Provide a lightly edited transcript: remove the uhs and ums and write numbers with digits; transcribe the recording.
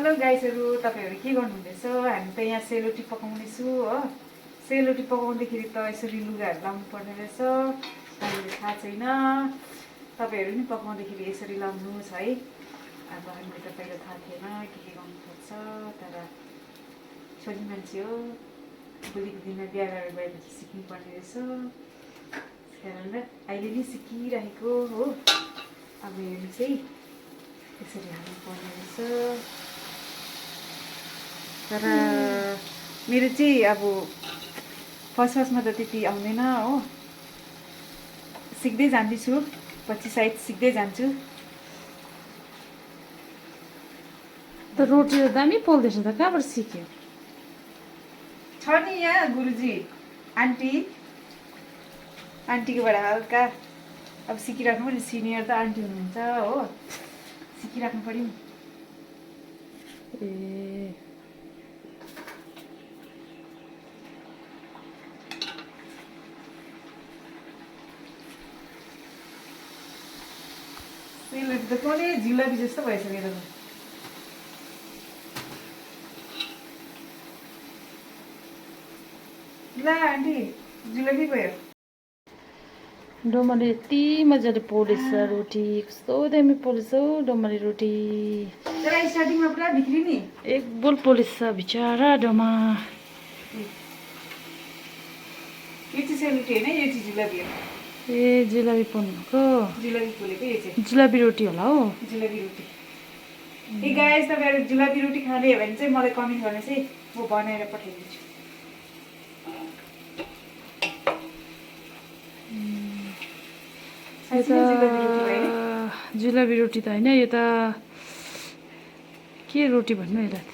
Hello गाइसहरू, तपाईँहरू के गर्नुहुँदैछ? हामी त यहाँ सेलरोटी पकाउँदैछु हो। सेलरोटी पकाउँदाखेरि त यसरी लुगाहरू लाउनु पर्ने रहेछ। हामीले थाहा छैन, तपाईँहरू नि पकाउँदाखेरि यसरी लाउनुहोस् है। अब हामीले त पहिला थाहा थिएन के गर्नुपर्छ, तर छोरी मान्छे हो, भोलिको दिनमा बिहा गरेर गएपछि सिक्नुपर्ने रहेछ। त्यस कारण अहिले नै सिकिरहेको हो। अब हेर्नु चाहिँ यसरी हाल्नुपर्ने रहेछ। तर मेरो चाहिँ अब फर्स्टमा त त्यति आउँदैन हो, सिक्दै जाँदैछु, पछि सायद सिक्दै जान्छु। त रोटी त दामी पोल्दैछ त, कहाँबाट सिक्यो? छ नि यहाँ गुरुजी आन्टीकोबाट हल्का अब सिकिराख्नु पर्यो। सिनियर त आन्टी हुनुहुन्छ हो, सिकिराख्नु पर्यो नि। ए सेलरोटी त कुनै जिलापी जस्तो भइसक्यो त। ल आन्टी, जिलापी भयो। डोमाले यति मजाले पोलेछ रोटी, कस्तो दामी पोलेछ हौ डोमाले रोटी। तर स्टार्टिङमा पुरा बिक्री नि। एक बोल पोलेछ बिचरा डोमा। यो चाहिँ सेलरोटी होइन, यो चाहिँ जिलापी हो। ए जिलापी पोल्नुको, जिलापी पोलेको यो चाहिँ जिलापी रोटी होला हौ। जिलापी रोटी। ए गाइस, तपाईँहरू जिलापी रोटी खाने हो भने चाहिँ मलाई कमेन्ट गर्नुहोस् है, म बनाएर पठाइदिन्छु। जिलापी रोटी त होइन, यो त के रोटी भन्नु यसलाई?